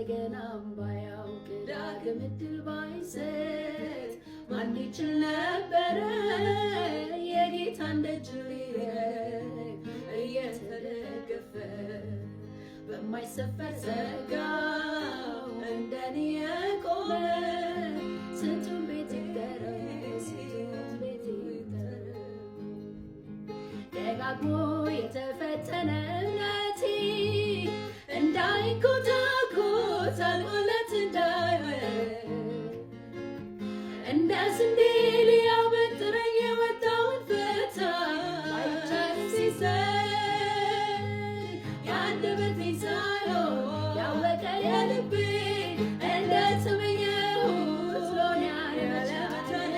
እንደገናም ባያውቅ ዳግም እድል ባይሰጥ ማን ይችል ነበረ የጌታን ደጅ ሊረግጥ እየተደገፈ በማይሰፈር ጸጋው እንደኔ የቆመ? ስንቱን ቤት ይቁጠረው፣ ስንቱን ቤት ይቁጠረው። ደጋግሞ የተፈተነ እምነቴ እንዳይንኮታኮት፣ አልቆለት እንዳይወድቅ፣ እንደ ስንዴ ሊያበጥረኝ የወጣውን ፈታኝ ባይቻልም ሲሰድ የአንደበቴን ሳይሆን ያወቀ የልቤ እንደተመኘሁት ሎን ያለመቻሌ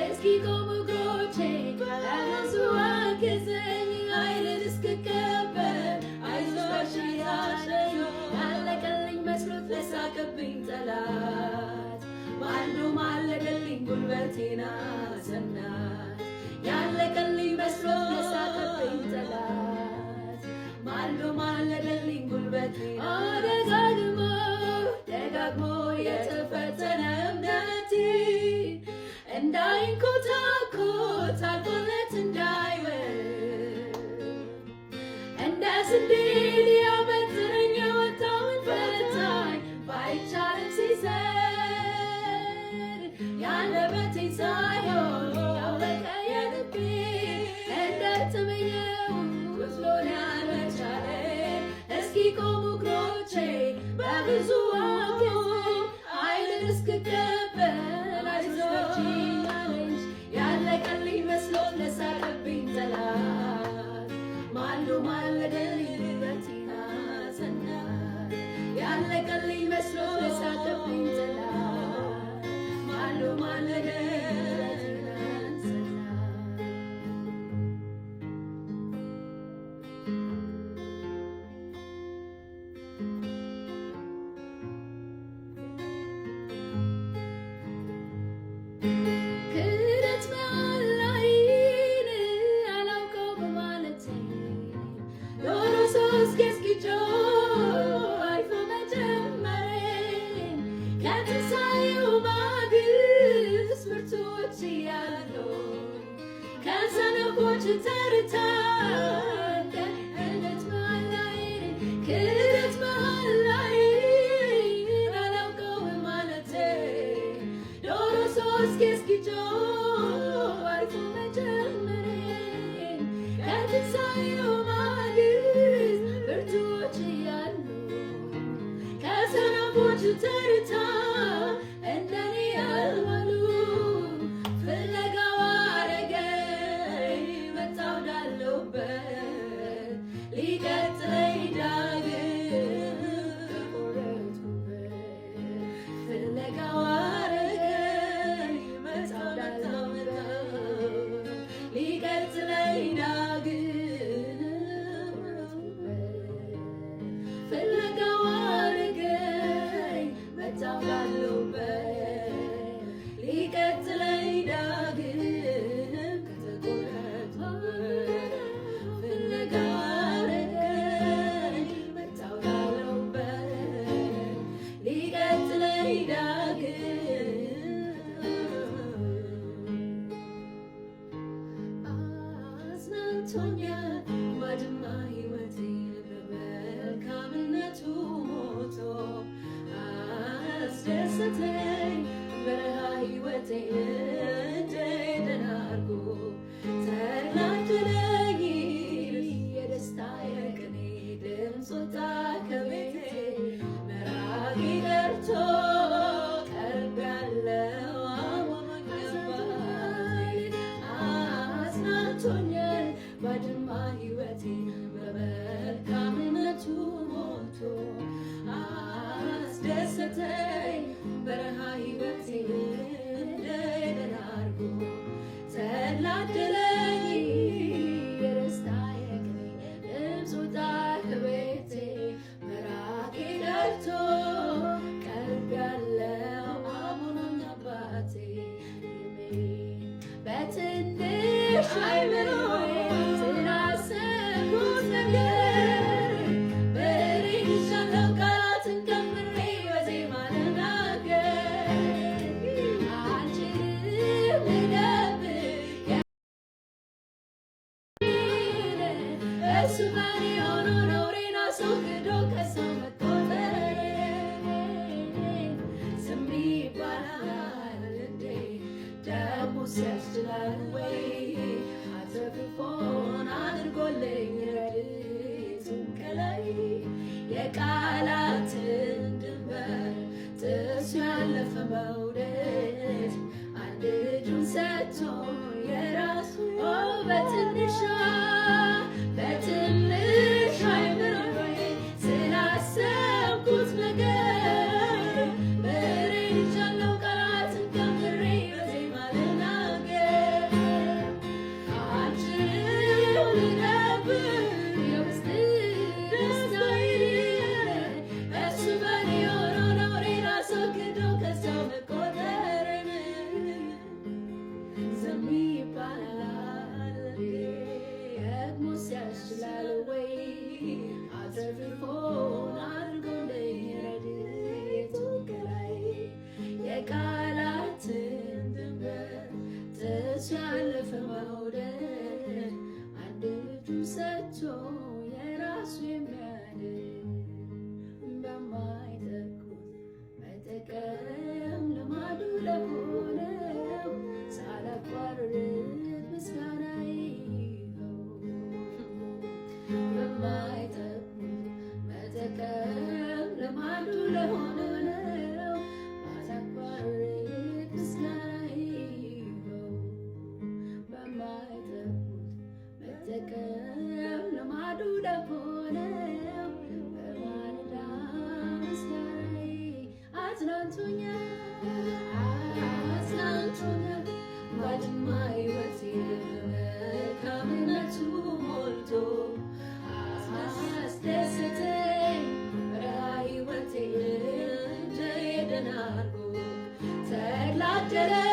እስኪ ቆሙ እግሮቼ በብዙ አግዘኝ፣ ኃይልን እስክቀበል አይዞሽ ያለኝ። ያለቀልኝ መስሎት ለሳቀብኝ ጠላት ማልዶ ማለደልኝ፣ ጉልበቴን አጸናት። ያለቀልኝ መስሎት ለሳቀብኝ ጠላት ማልዶ ማለደልኝ፣ ጉልበቴን ደጋግሞ ደጋግሞ የተፈተነ እምነቴ እንዳይንኮታኮት፣ አልቆለት እንዳይወድቅ፣ እንደ ስንዴ ሊያበጥረኝ የወጣውን ፈታኝ ባይቻልም ሲሰር ያንደበቴን ሳይሆን ያወቀ የልቤ እንደተመኘሁት ሎን ያልመቻሌ እስኪ ቆሙ እግሮቼ በብዙ አግዘኝ፣ ኃይልን እስክቀበል አይዞሽ በርቺ አለኝ። ያለቀልኝ መስሎት ለሳቀብኝ ጠላት ማልዶ ማለደልኝ፣ ጉልበቴን አጸናት። ያለቀልኝ መስሎት ለሳቀብኝ ጠላት ማልዶ ማለደልኝ፣ ጉልበቴን አጸናት። ክህደት መሃላዬን አላውቀው በማለቴ ዶሮ ሶስት ጊዜ እስኪጮህ አልፎ መጀመሬን ከትንሣኤው ማግስት ብርቱዎች እያሉ ከሰነፎች ተርታ ክህደት መሃላዬን፣ ክህደት መሃላዬን አላውቀው በማለቴ ዶሮ ሶስት ጊዜ እስኪጮህ አልፎ መጀመሬን ከትንሣኤው ማግስት ብርቱዎች እያሉ ከሰነፎች ተርታ እንደኔ ያልዋሉ ፍለጋው አረገኝ መጣሁ ወዳለሁበት ሊቀጥለኝ ዳግም ከቆረጥኩበት። ፍለጋው አረገኝ መጣሁ ወዳለሁበት ሊቀጥለኝ ዳግም ከቆረጥኩበት። ፍለጋው አረገኝ መጣሁ ወዳለሁበት ሊቀጥለኝ ዳግም ከተቆረጥኩበት። ፍለጋው አረገኝ መጣሁ ወዳለሁበት ሊቀጥለኝ ዳግም። አጽናንቶኛል ባድማ ሕይወቴን በመልካምነቱ ሞቶ አስደሰተኝ በረሃ ሕይወቴን እንደ ኤደን አድርጎ ተድላ አደለኝ። የደስታ የቅኔ ድምፅ ወጣ ከቤቴ፣ መራቂ ቀርቶ ቀርብ ያለው አባቴ። አጽናንቶኛል ባድማ ሕይወቴ በመልካምነቱ ሞቶ አስደሰተኝ በረሃ ሕይወቴን እንደ ኤደን አድርጎ ተድላ አደለኝ። የደስታ የቅኔ ድምፅ ወጣ ከቤቴ፣ መራቄ ቀርቶ ቀርብ ያለው አቡነኝ አባቴ። በትንሽ አይምሮዬ ስላሰብኩት ነገር ብዕሬን ይዣለሁ ቃላትን ቀምሬ። ያስችላል ወይ አትረፍርፎን አድርጎልኝ ረድኤቱን ከላይ የቃላትን ድንበር ጥሶ ያለፈ መውደድ አንድ ልጁን ሰጥቶ የራሱ በትንሿ በትንሿ አይምሮዬ ስላሰብኩት ነገር ብዕሬን ይዣለሁ ቃላትን ቀምሬ በዜማ ልናገር። አልችልም ልደብቅ የውስጥ ደስታዬን፣ እሱ በኔ ሆኖ ነውሬን አስወግዶ ከሰው መቆጠርን። ዝም ይባላል ደግሞስ ያስችላል ወይ አትረፍርፎን አድርጎልኝ ረድኤቱን ከላይ የቃላትን ድንበር ጥሶ ያለፈ መውደድ አንድ ልጁን ሰጥቶ የራሱ የሚያደርግ። በማይጠቅሙት መጠቀም ልማዱ ለሆነው ሳላቋርጥ ምስጋና ይኸው። በማይጠቅሙት መጠቀም ልማዱ ለሆነው ሳላቋርጥ ምስጋና ይኸው። በማይጠቅሙት መጠቀም ልማዱ ለሆነው በማለዳ ምስጋናዬ። አጽናንቶኛል፣ አጽናንቶኛል፣ ባድማ ሕይወቴ በመልካምነቱ ሞልቶ አስደሰተኝ በረሃ ሕይወቴን እንደ ኤደን አድርጎ ተድላ አደለኝ።